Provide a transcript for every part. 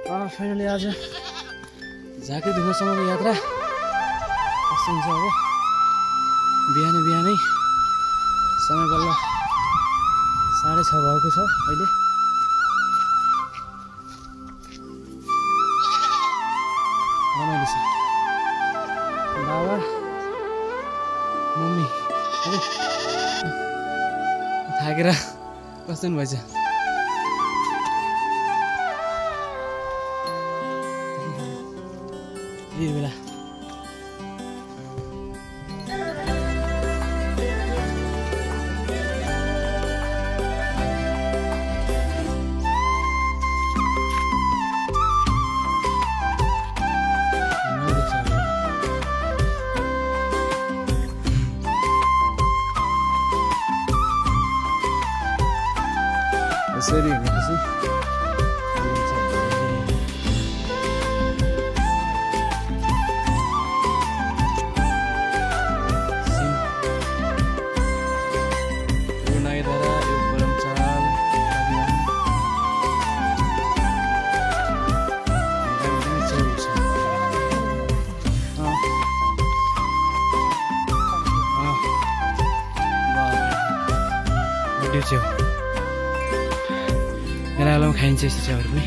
Finally आज झाँक्री ढुङ्गासम्मको यात्रा कस्तो हुन्छ अब बिहानै समय बल्ल 6:30 भएको छ अहिले रमाइलो छ बाबा मम्मी थाकेर बस्नु भएछ यही बेला यसरी हिँडेपछि मेलामा खाइन्छ यस्तो चियाहरू पनि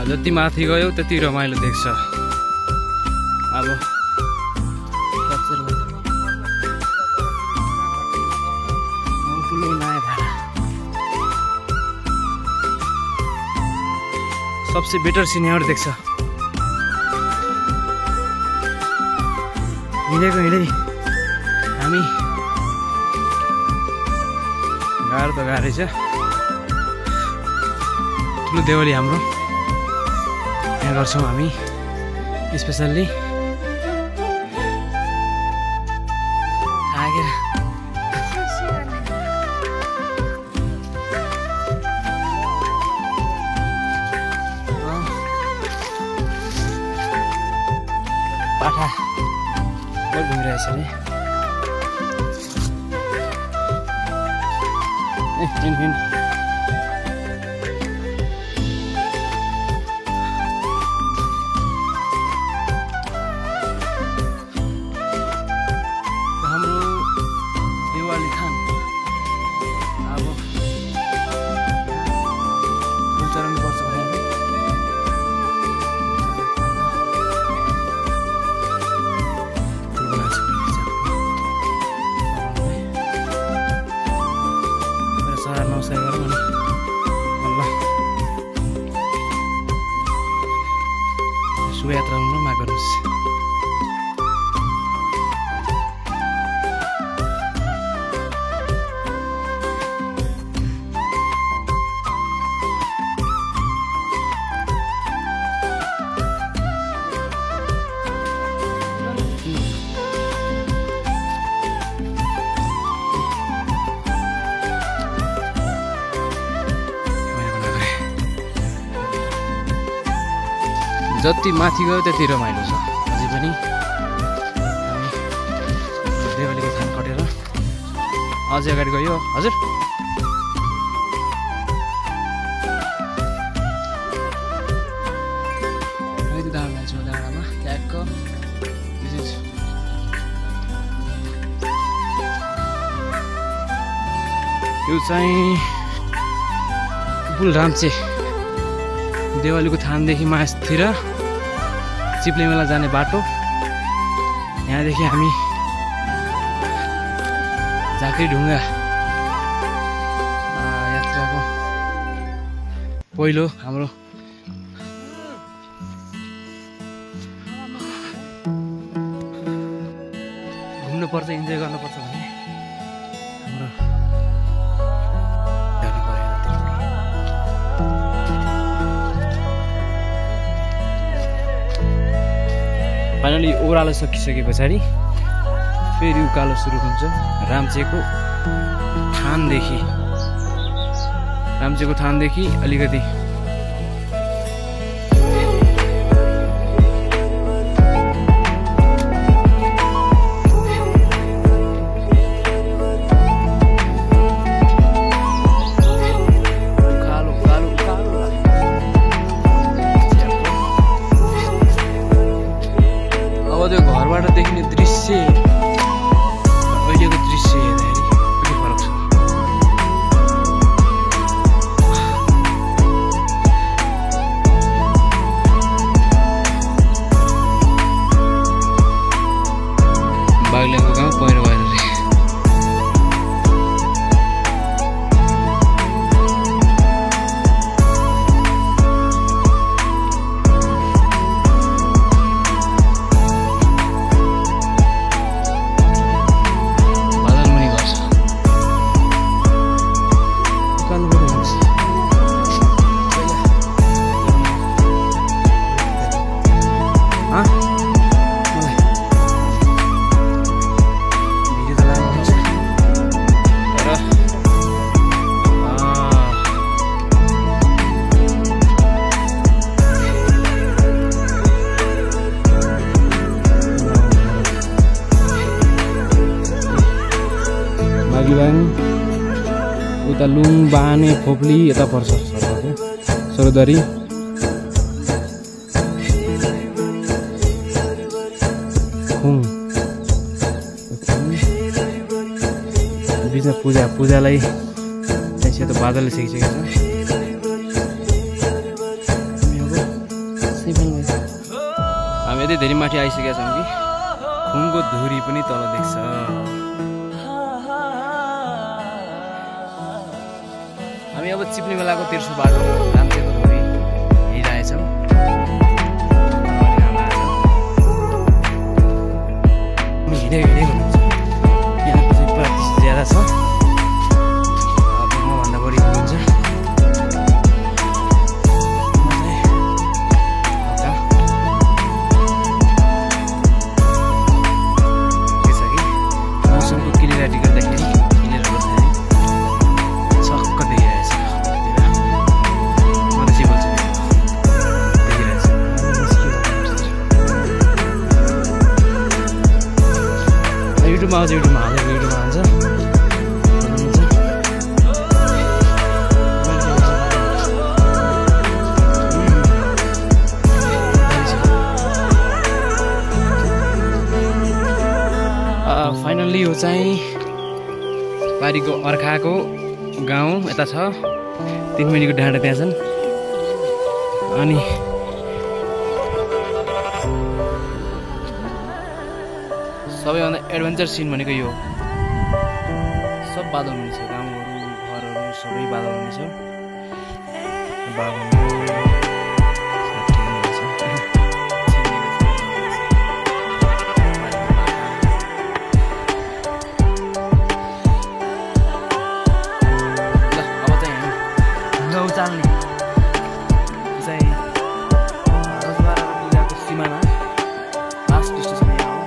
जति माथि गयो त्यति रमाइलो देख्छ अब ठुलो नयाँ भाडा सबसे बेटर सिन यहाँबाट देख्छ हिँडेको हामी गाह्रो त गाह्रै छ ठुलो देवाली हाम्रो यहाँ गर्छौँ हामी स्पेसल्ली थाकेर पाठा बहुत घुमिरहेछ नि हिँड हाम्रो देवाली थान अब चढाउनु पर्छ भने नमस्कार गरौँ न ल शुभयात्रा हुनु माग गर्नुहोस् जति माथि गयो त्यति रमाइलो छ अझै पनि हामी देवालीको थान कटेर अझै अगाडि गयो हजुर डाँडामा ट्याक्क यो चाहिँ बुलराम्चे देवालीको थानदेखि मास्तिर चिप्ले मेला जाने बाटो यहाँदेखि हामी झाँक्री ढुङ्गा यात्राको पहिलो हाम्रो घुम्नुपर्छ इन्जोय गर्नुपर्छ भने हाम्रो फाइनली ओह्रालो सकिसके पछाडि फेरि उकालो सुरु हुन्छ राम्चेको थानदेखि अलिकति उकालो यता लुङ बाने फोप्ली यता पर्छ सरदरी खुङ बिचमा पूजालाई त्यहाँ त बादलले सिकिसकेको छ। हामी यति धेरै माथि आइसकेका छौँ कि खुङको धुरी पनि तल देख्छ। हामी अब चिप्ने बेलाको तेर्सो बाटो रामदेवको धुरी हिँडिरहेछौँ। हिँडेको हुनुहुन्छ यहाँको चाहिँ प्रतिशत ज्यादा छ, मभन्दा बढी हुनुहुन्छ। मौसमको क्लियरिटी गर्दाखेरि क्लियर गर्दाखेरि छक्क देखिरहेछ। म त के बोल्छु देखिरहेछ। युट्युबमा आउँछ, युट्युबमा हाल्छ, युट्युबमा हाल्छ। फाइनल्ली यो चाहिँ पारीको अर्खाको गाउँ यता छ, 3 मिनेटको डाँडा त्यहाँ छन्। अनि सबैभन्दा एडभेन्चर सिन भनेको यो सब बादल हुने छ, गाउँहरू घरहरू सबै बादल हुने छ। चाल्ने चाहिँ रजबारा जिल्लाको सिमाना लास्ट स्टेसन यहाँ हो।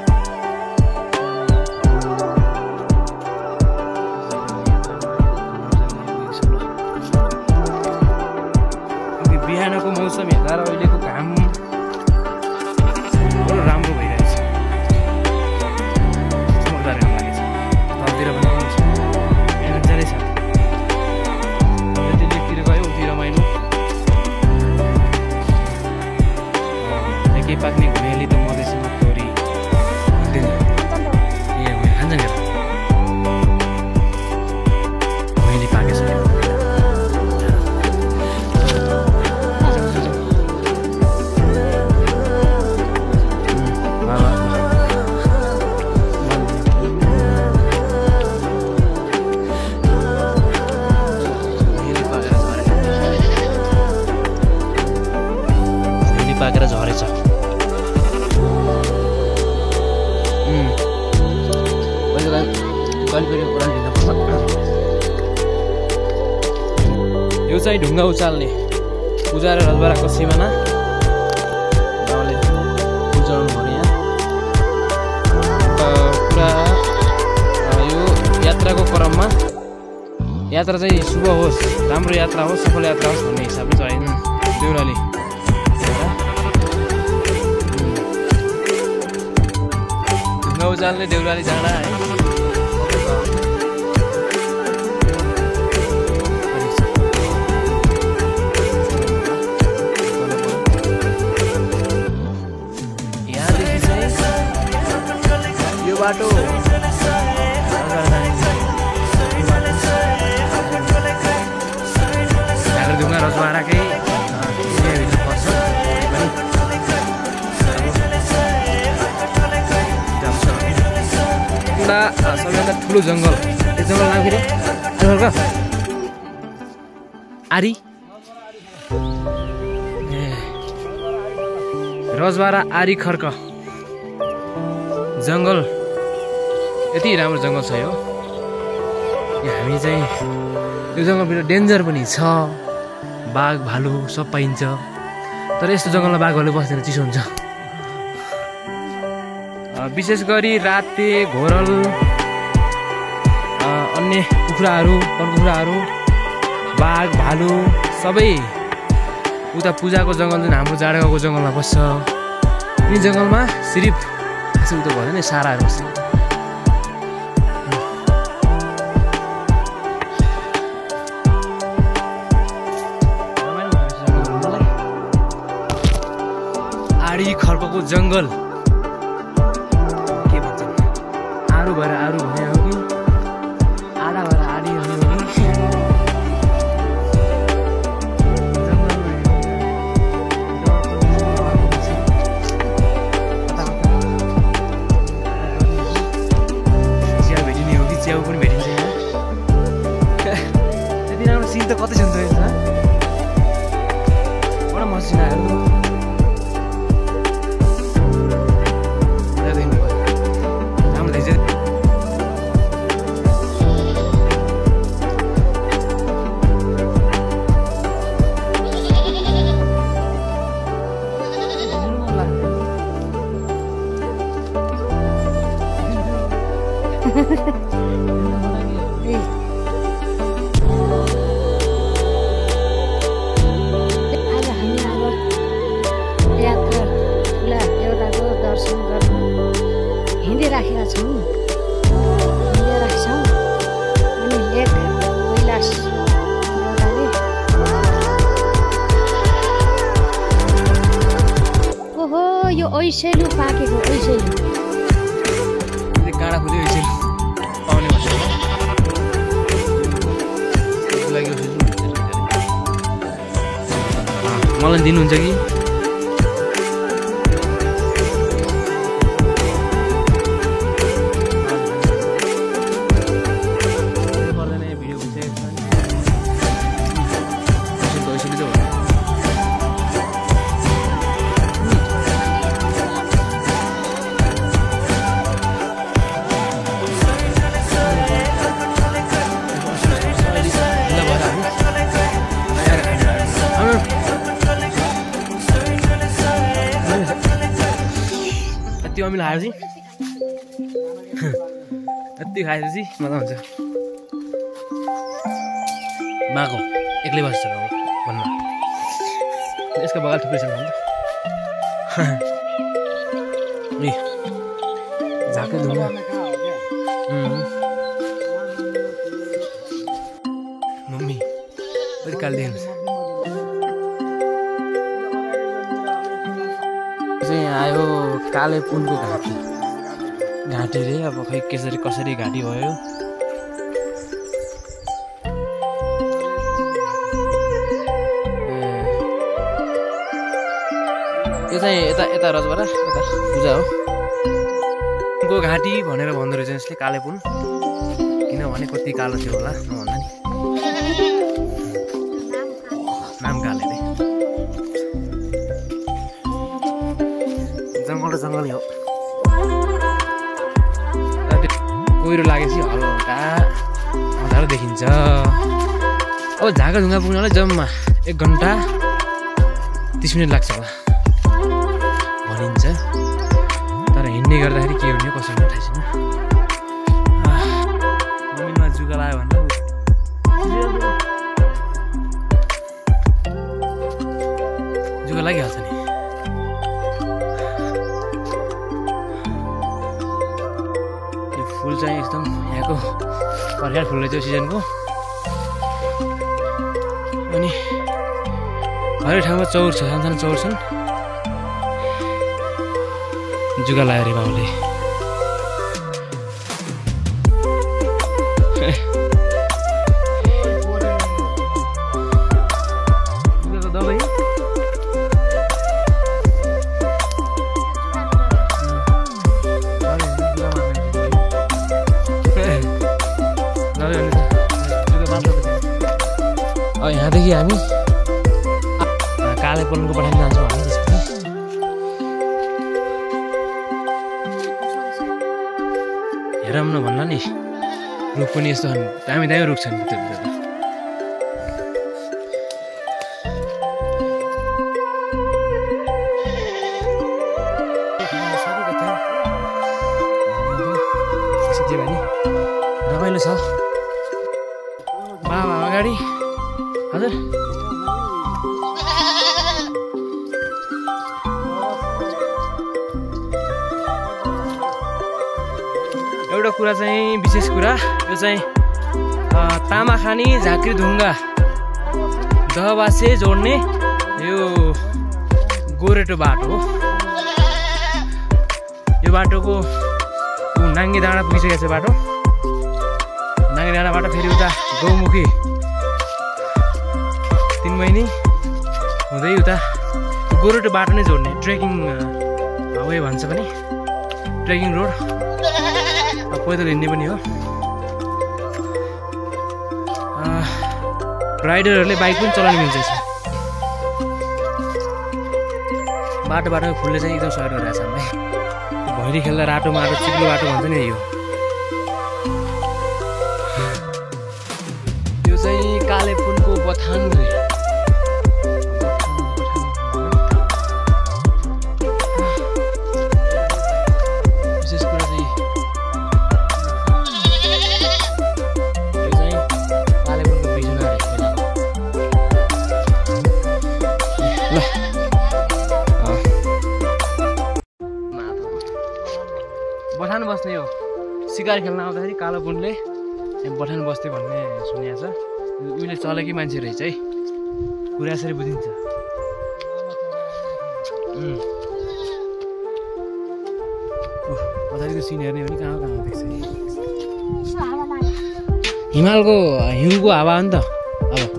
बिहानको मौसम हेर्दा र अहिलेको घाम बडो राम्रो भइरहेछ, चमकदार घाम लागेछ। तलतिर पनि एडभेन्चरै छ। केही पाक्ने घुमेली त मधेसमा तोरी खान्छ नि घुमेली पाकेछ। पाकेर झरेछ। यो चाहिँ ढुङ्गा उचाल्ने पूजा र रजबाराको सिमाना गाउँले उचाल्नु पर्यो यहाँ। पुरा यो यात्राको क्रममा यात्रा चाहिँ शुभ होस्, राम्रो यात्रा होस्, सफल यात्रा होस् भन्ने हिसाबले चाहिँ देउराली ढुङ्गा उचाल्ने देउराली जाँडा है। बाटो ढुङ्गा रजबाराकै पर्छ। सबैभन्दा ठुलो जङ्गल, यो जङ्गल नाम फेरि आरी रजबारा आरी खर्क जङ्गल। यति राम्रो जङ्गल छ यो। हामी चाहिँ यो जङ्गलभित्र डेन्जर पनि छ, बाघ भालु सब पाइन्छ। तर यस्तो जङ्गलमा बाघ भालु बस्दैन, चिसो हुन्छ। विशेष गरी राते घोरल अन्य कुखुराहरू कुखुराहरू बाघ भालु सबै उता पूजाको जङ्गल जुन हाम्रो जाडगाउँको जङ्गलमा बस्छ। यी जङ्गलमा सिर्फ उता भयो नि साराहरू बस्छ। अर्कोको जङ्गल के भन्छन् आरु भएर आरु भने हो कि आडा भएर आडी हुने हो कि चिया भेटिने हो कि च्याउ पनि भेटिन्छ यहाँ त्यति राम्रो सिन त कतै छ नि त बडा मसिनाहरू ओइसेलु पाकेको ओइसेलु काँडा खोज्यो ओइसेलु पाउने भन्छ मलाई दिनुहुन्छ कि यति अमिलो खाएपछि यति खाएपछि मजा हुन्छ माको एक्लै बस्छ भन्न यसको बगाल थुप्रै छ नि झाकै धुवा मम्मी अलिक कालिदिनुहोस् चाहिँ आयो काले पुनको घाँटी रे अब खै कसरी घाँटी भयो यो चाहिँ यता रजबरा यता पूजा हो पुनको घाँटी भनेर भन्दो रहेछ यसले काले पुन किनभने कति कालो थियो होला नभन्दा नि नाम काले रे जङ्गल र जङ्गलै हो कोइरो लागेपछि हल्का अँधारो देखिन्छ अब झाँगा ढुङ्गा पुग्नलाई जम्मा 1 घन्टा 30 मिनट लाग्छ होला भनिन्छ तर हिँड्ने गर्दाखेरि के हुने कसो हुने थाहा छैन जमिनमा जुगा लाग्यो भने जुगा लागिहाल्छ नि फुल चाहिँ एकदम यहाँको पर्खाल फुल रहेछ सिजनको अनि हरेक ठाउँमा चौर छ सानो चौर छन् जुगा लाग्यो अरे बाबुले जुगाको दबाई यहाँदेखि हामी काले पुनको पठाइमा जान्छौँ हामी त्यसपछि हेरौँ न भन्ला नि रुख पनि यस्तो दामी दामी रुख छन् भित्रभित्र रमाइलो छ बाबा अगाडि हजुर एउटा कुरा चाहिँ विशेष कुरा यो चाहिँ तामाखानी झाँक्री ढुङ्गा दहबासे जोड्ने यो गोरेटो बाटो हो यो बाटोको नाङ्गे डाँडा पुगिसकेको छ बाटो। नाङ्गे डाँडाबाट फेरि उता गौमुखी 3 महिने हुँदै उता गोरुटो बाटो नै जोड्ने ट्रेकिङ वे भन्छ पनि, ट्रेकिङ रोड पैदल हिँड्ने पनि हो। राइडरहरूले बाइक पनि चलाउनु मिल्छ। बाटोमा फुलले चाहिँ एकदम सहयोग गरिरहेछ हामीलाई। भैली खेल्दा रातो माटो चिप्लो बाटो भन्छ नि यो चाहिँ कालेबुङको बथान। विशेष कुरा चाहिँ यो चाहिँ कालेबुङको बिजुना ल बथान बस्ने हो। सिकार खेल्न आउँदाखेरि कालो बुनले बथान बस्थे भन्ने सुनेको छ। उहिले चलेकै मान्छे रहेछ है, कुरा यसरी बुझिन्छ। पछाडिको सिन हेर्ने पनि कहाँ कहाँ देख्छ। हिमालको हिउँको हावा हो नि त। अब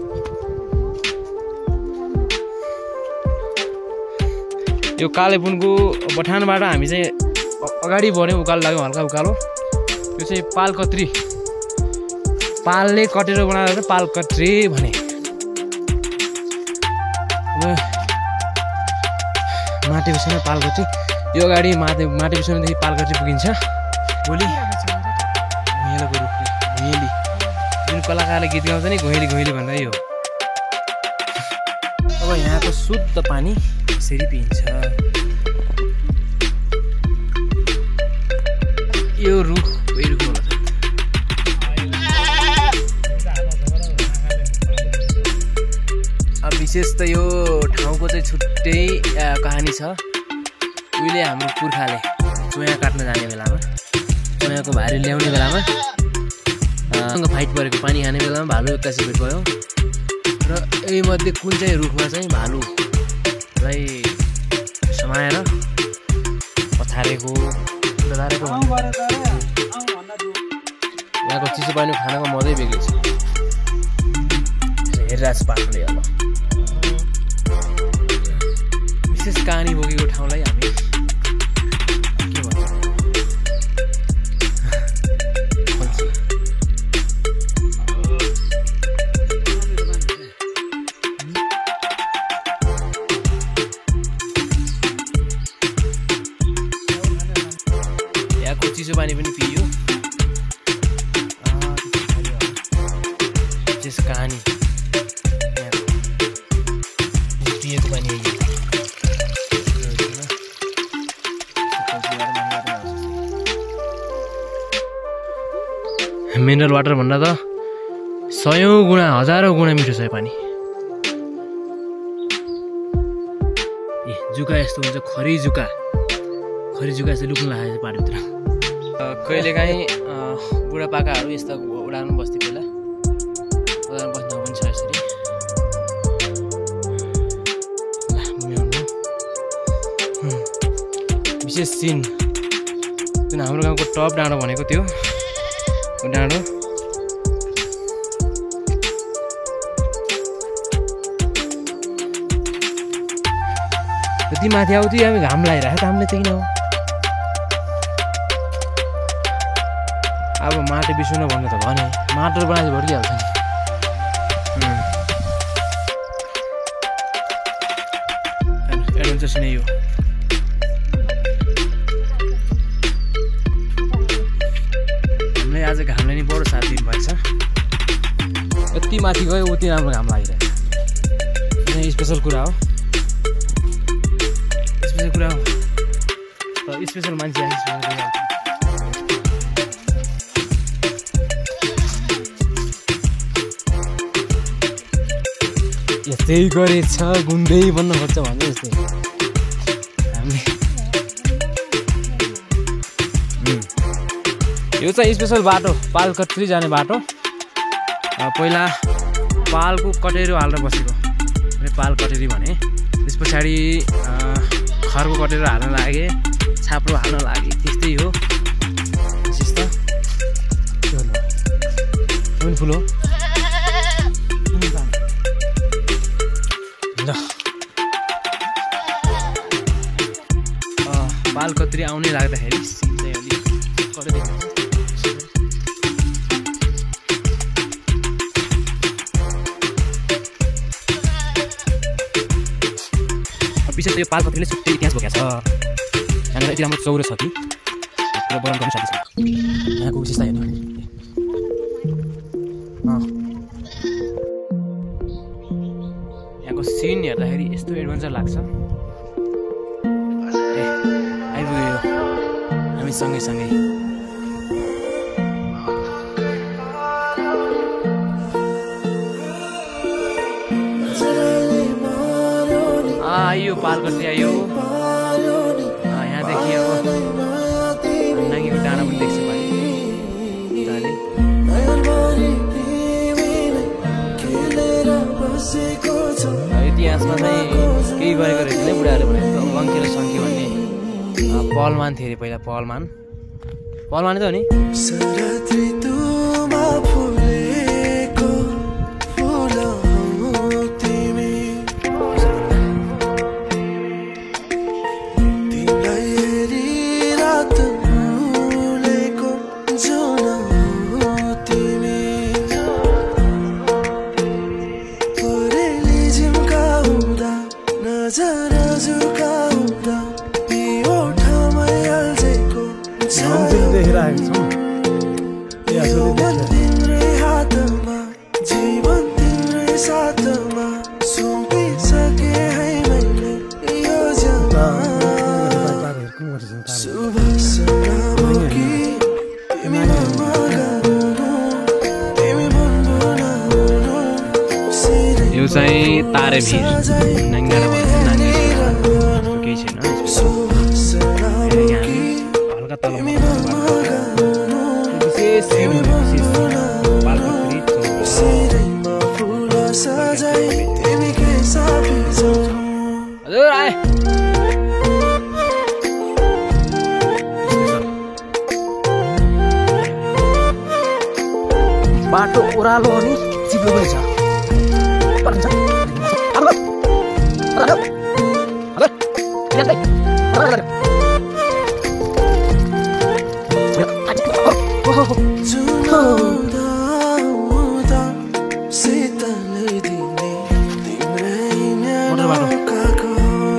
यो कालेबुङको बथानबाट हामी चाहिँ अगाडि बढ्यौँ, उकालो लाग्यौँ, हल्का उकालो। यो चाहिँ पालकत्री, पालले कटेर बनाएर पालकत्री भने। माटे बिसमा पालकत्री, यो अगाडि माटे बिसमादेखि पालकत्री पुगिन्छ। भोलि घुइँलोको रुख, घुइँली जुन कलाकारले गीत गाउँछ नि, घुइँली घुइँली भनेर यो। अब यहाँको शुद्ध पानी यसरी पिइन्छ। यो रुख रुख होला। अब विशेष त यो ठाउँको चाहिँ छुट्टै कहानी छ। उहिले हाम्रो पुर्खाले चोया काट्न जाने बेलामा, चोयाको भारी ल्याउने बेलामा, फाइट परेको पानी खाने बेलामा भालु 81 फिट भयो। र यही मध्ये कुन चाहिँ रुखमा चाहिँ भालुलाई समाएर पछारेको यहाँको चिसो पानी खानाको मजै बेग्लै छ। हेरिरहेको छ पाखले। अब विशेष कहानी बोकेको ठाउँलाई हामी के भन्छ, यहाँको चिसो पानी पनि पियो। विशेष कहानी पिएको पानी मिनरल वाटर भन्दा त 100औं गुणा 1000औं गुणा मिठो छ यो पानी। ए जुका यस्तो हुन्छ, खरी जुका यस्तो लुक्न लागेको छ पानीभित्र। कहिलेकाहीँ बुढापाकाहरू यस्तो उडान बस्ती पहिला उडान बस्न पनि छ यसरी। विशेष सिन जुन हाम्रो गाउँको टप डाँडो भनेको त्यो डाँडो। त्यति माथि आउँथ्यो हामी घाम लागिरहेको त हामीले त्यही न हो। अब माटो बिसुन भन्नु त भने माटो बनाएर भरिहाल्छ नि। एडभेन्चर सिन यो। हामीलाई आज घामले नि बडो साथ दिनु भएछ। यति माथि गयो उति राम्रो घाम लागिरहेछ। स्पेसल कुरा हो, स्पेसल कुरा हो। त स्पेसल मान्छे यस्तै गरेछ, गुन्दै बन्न खोज्छ भन्छ यस्तै। हामीले यो चाहिँ स्पेसल बाटो, पालकत्री जाने बाटो। पहिला पालको कटेरो हालेर बसेको, पाल कटेरी भने। त्यस पछाडि खरको कटेर हाल्न लागे, छाप्रो हाल्न लागे, त्यस्तै हो विशेष त। पनि फुल हो ल। बाल कत्री आउनै लाग्दाखेरि सिन चाहिँ अलिक कडै देखाउँछ। विशेष यो पाल कत्रीले छुट्टै इतिहास बोकेको छ। यहाँनिर यति राम्रो चौरो छ कि पुरा वर्णन गर्न सकिन्छ। यहाँको विशेषता हेर्नु, यहाँको सिन हेर्दाखेरि यस्तो एडभेन्चर लाग्छ। आइपुग्यो हामी सँगै आयो पाल कत्री आयो। यहाँदेखि अब नाङ्गीको डाँडा पनि देख्छ भाइ। इतिहासमा चाहिँ केही गरेको रहेछ नै बुढाहरूले भनेको। लङ्के र सङ्के भन्ने पहलमान थिए अरे पहिला। पहलमान नै त हो नि। यो चाहिँ तारेभिर नाङ्गाडा भन्छ। केही छैन, हल्का तल विशेष पाल कत्री हजुर आए। बाटो ओह्रालो अनि चिप्लो पनि छ।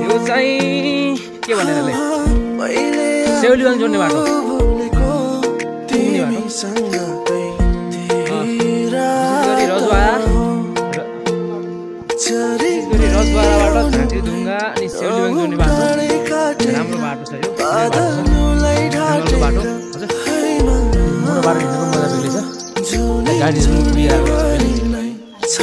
यो चाहिँ के भनेर सेउलीबाङ जोड्ने बाटो। रजवाडाबाट झाँक्रीढुङ्गा अनि सेउलीबाङ जोड्ने बाटो राम्रो बाटो छ। यो जङ्गलको बाटो हजुर, मोटो बाटो हिँड्नुको मजा बेग्लै छ। गाडी पनि कुदिरहेको छ।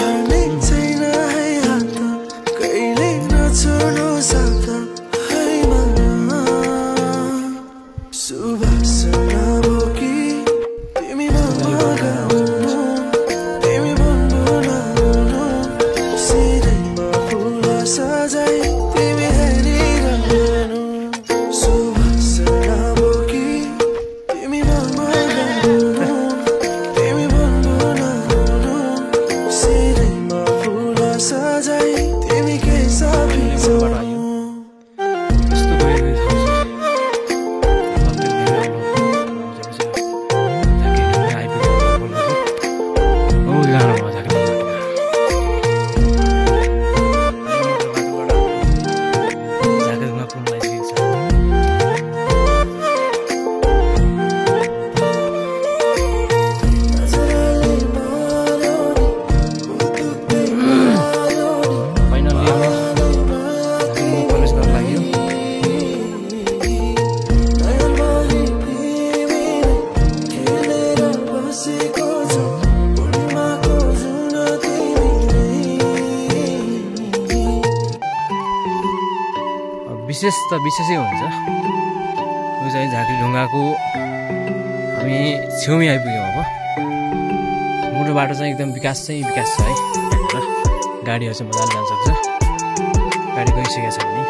विशेष त विशेषै हुन्छ। यो चाहिँ झाँक्रीढुङ्गाको हामी छेउमै आइपुग्यौँ। अब मोटो बाटो चाहिँ एकदम विकास छ है। गाडीहरू चाहिँ मजाले जान सक्छ। गाडी गइसकेको छ भने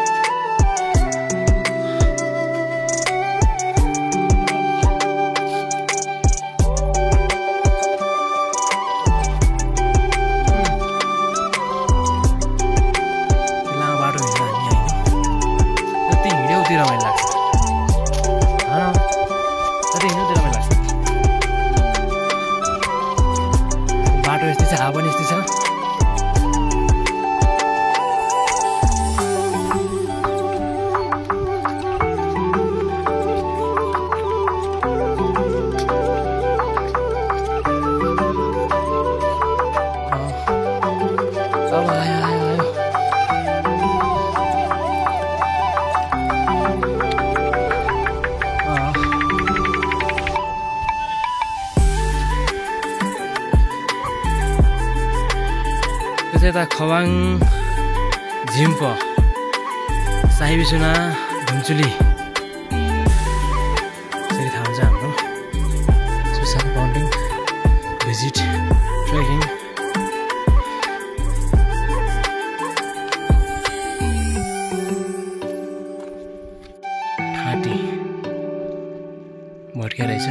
चाहिँ यता खवाङ झिम्प साहिबिसुना घुम्चुली यसरी थाहा हुन्छ हाम्रो सुसाको बाउन्डिङ भिजिट ट्रेकिङ ठाटी भट्किया रहेछ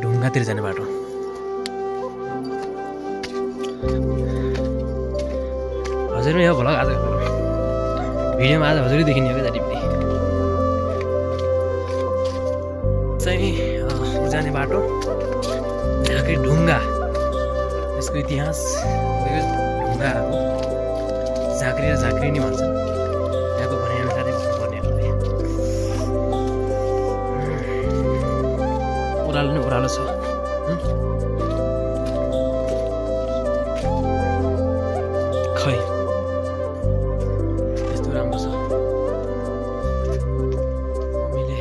ढुङ्गातिर जाने बाटो हजुर यो भ्लग आज भिडियोमा आज हजुरै देखिने हो क्या टिप्ने चाहिँ जाने बाटो झाँक्री ढुङ्गा यसको इतिहास ढुङ्गा हो झाँक्री र झाँक्रिनी भन्छन् यहाँको भने अनुसारै भन्नुपर्ने ओह्रालो नै ओह्रालो छ खै यस्तो राम्रो छ हामीले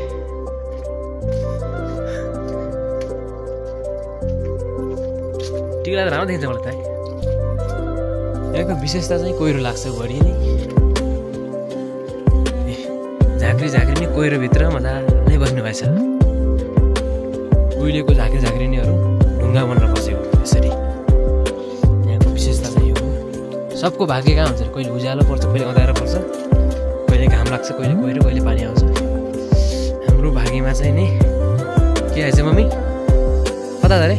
टिका त राम्रो देखिन्छ मलाई त यहाँको विशेषता चाहिँ कोइरो लाग्छ बढी नै झाँक्री झाँक्री नै कोइरोभित्र मजाले बस्नुभएछ उहिलेको झाँक्री झाँक्रिनीहरू ढुङ्गा बनेर बसेको यसरी यहाँको विशेषता चाहिँ यो हो सबको भाग्य कहाँ हुन्छ कहिले उज्यालो पर्छ कहिले अँध्यारो पर्छ कहिले घाम लाग्छ कहिले कोइरो कहिले पानी आउँछ हाम्रो भाग्यमा चाहिँ नि के आएछ मम्मी कता अरे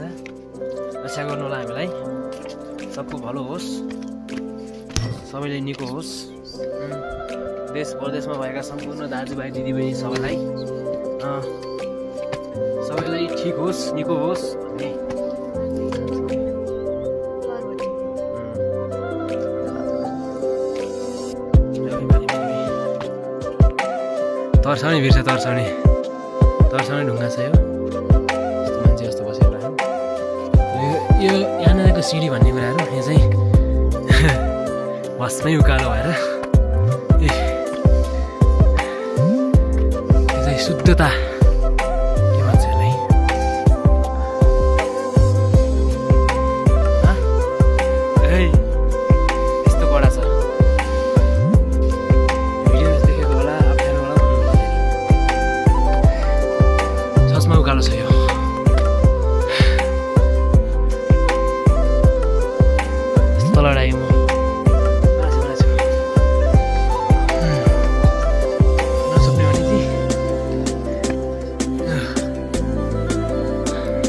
दादा रक्षा गर्नु होला हामीलाई सबको भलो होस् सबैले निको होस् देश परदेशमा भएका सम्पूर्ण दाजुभाइ दिदीबहिनी सबैलाई ठिक होस् निको होस् भन्ने तर्साउने बिर्छ तर्साउने ढुङ्गा छ यो यस्तो मान्छे जस्तो बसेर यो यहाँनिरको सिडी भन्ने कुराहरू यो चाहिँ बसमै उकालो भएर यो चाहिँ शुद्धता के भन्छ यसलाई यस्तो कडा छ देखेको होला अप्ठ्यारो होला सचमा उकालो छ यो तल डाइम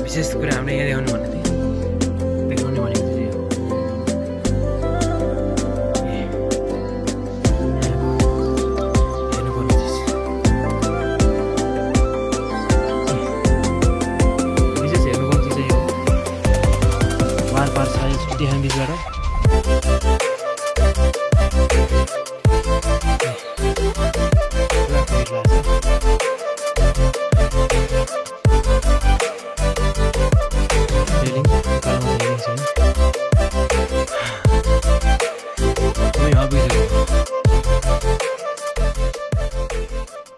विशेष कुरा हामीले यहाँ देखाउनु भनेको थिएँ देखाउने भनेको थिएँ हेर्नुपर्ने चिज विशेष हेर्नुपर्ने चिज यो पार छ देखाउने बिचबाट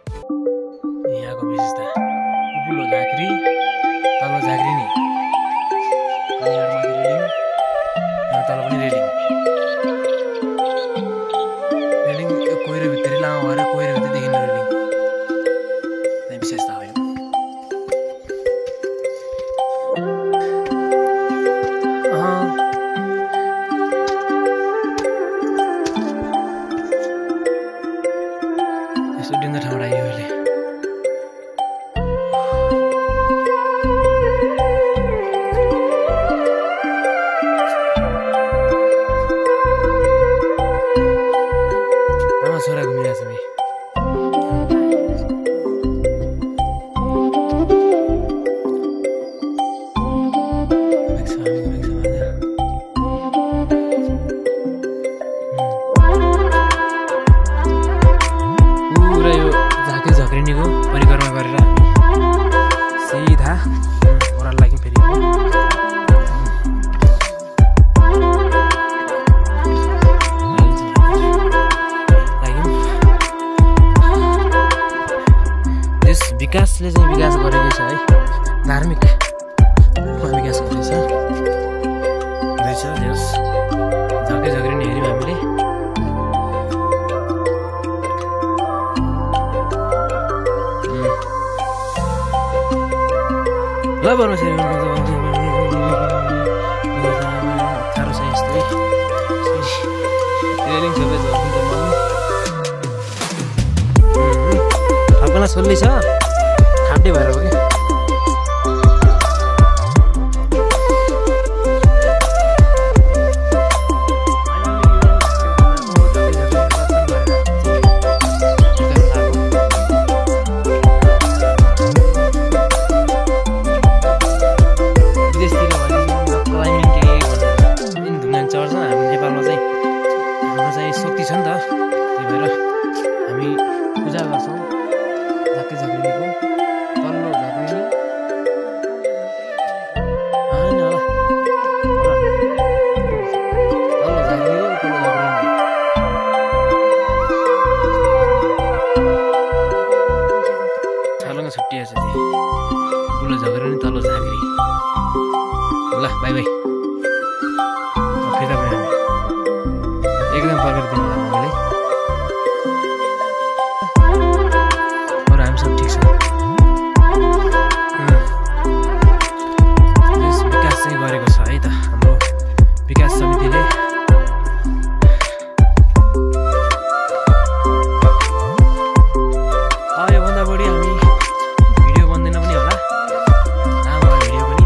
यहाँको विशेषता उपुलो झाँक्री तल झाँक्री नि यहाँ माथि रेलिङ यहाँ तल पनि रेलिङ कोइरोभित्रै लामो भएर कोइरोभित्रै देखिने रेलिङ त्यही विशेषता हो यसो डिन्जर ठाउँ आयो अहिले छोरा घुमिरहेको छ नि पुरा यो झाँक्रिनीको परिक्रमा गरेर हामी सिधा ओह्रालो लाग्यौँ फेरि विकासले चाहिँ विकास गरेको छ है धार्मिक रूपमा विकास गरेको छ झाँक्री झाँक्रिनी हेऱ्यौँ हामीले ल बर्मा अप्ठ्यारो छ यस्तै रेलिङ सबै ठप्कना छोल्ली छ खाप्टे भएर हो कि विदेशतिर क्लाइम्बिङ के धुम्यान चढ्छ हामी नेपालमा चाहिँ हाम्रो चाहिँ शक्ति छ नि त त्यही भएर हामी पूजा गर्छौँ झाँक्री झाँक्रिनीको तल्लो झाँक्रिनी होइन होला तल्लो झाँक्रिनी तल्लो झाँक्रिनी छलङ्ग छुट्टिएछ त्यही ठुलो झाँक्रिनी तल्लो झाँक्री ल बाई बाई फिर्ता भयो एकदम फर्केर दिनु होला मैले अरू हामी सब ठिक छ विकास चाहिँ गरेको छ है त हाम्रो विकास समितिले अब योभन्दा बढी हामी भिडियो बन्दैन पनि होला लामो भिडियो पनि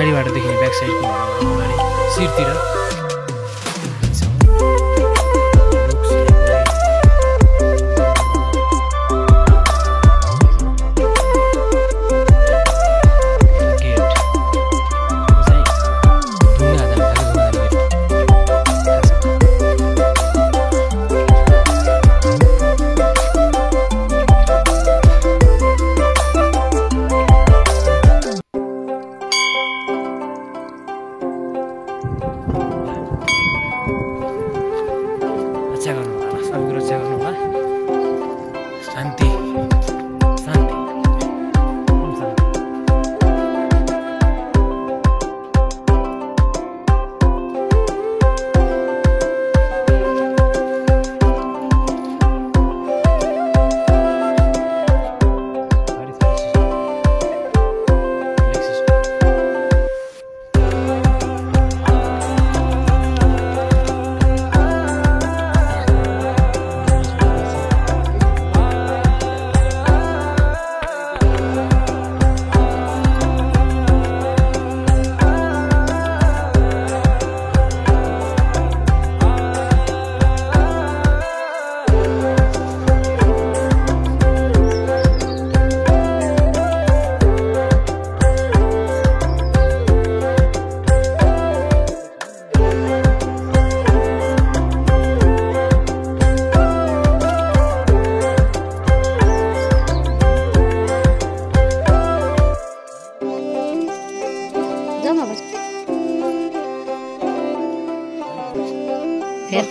पछाडिबाट देखिने ब्याक साइडको अगाडि शिरतिर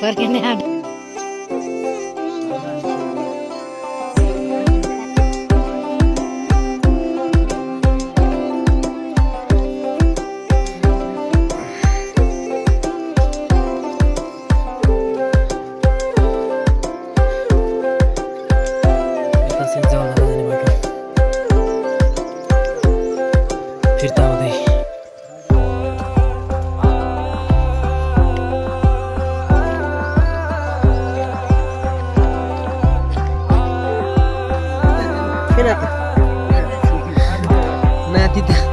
फर्किने आँट फिर्ता हुँदै माथि त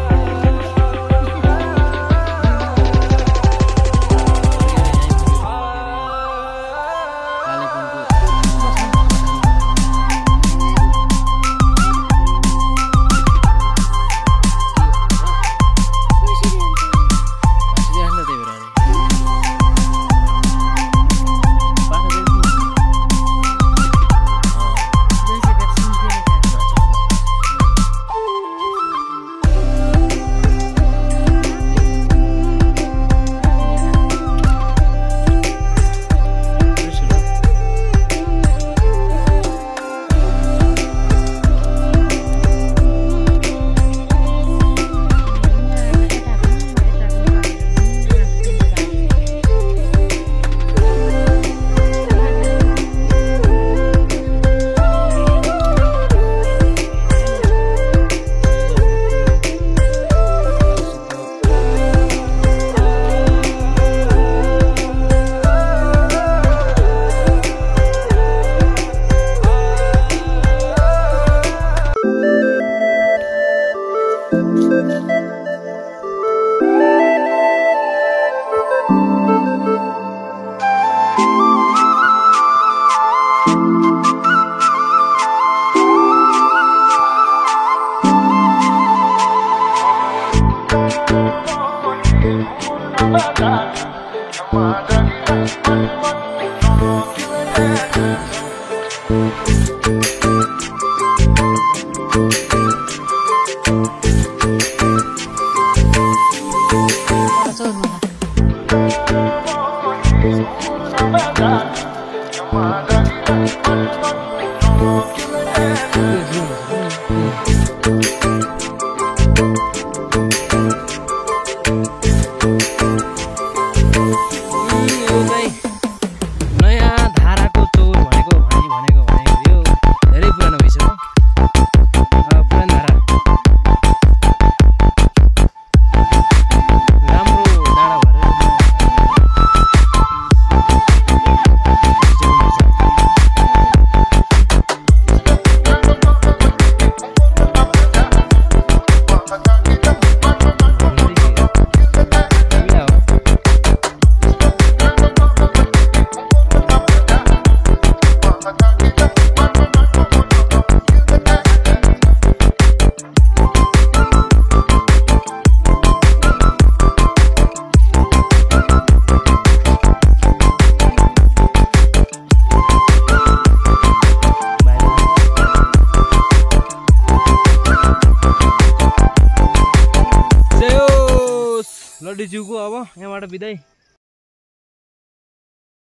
लड्डु जिउको अब यहाँबाट बिदाई।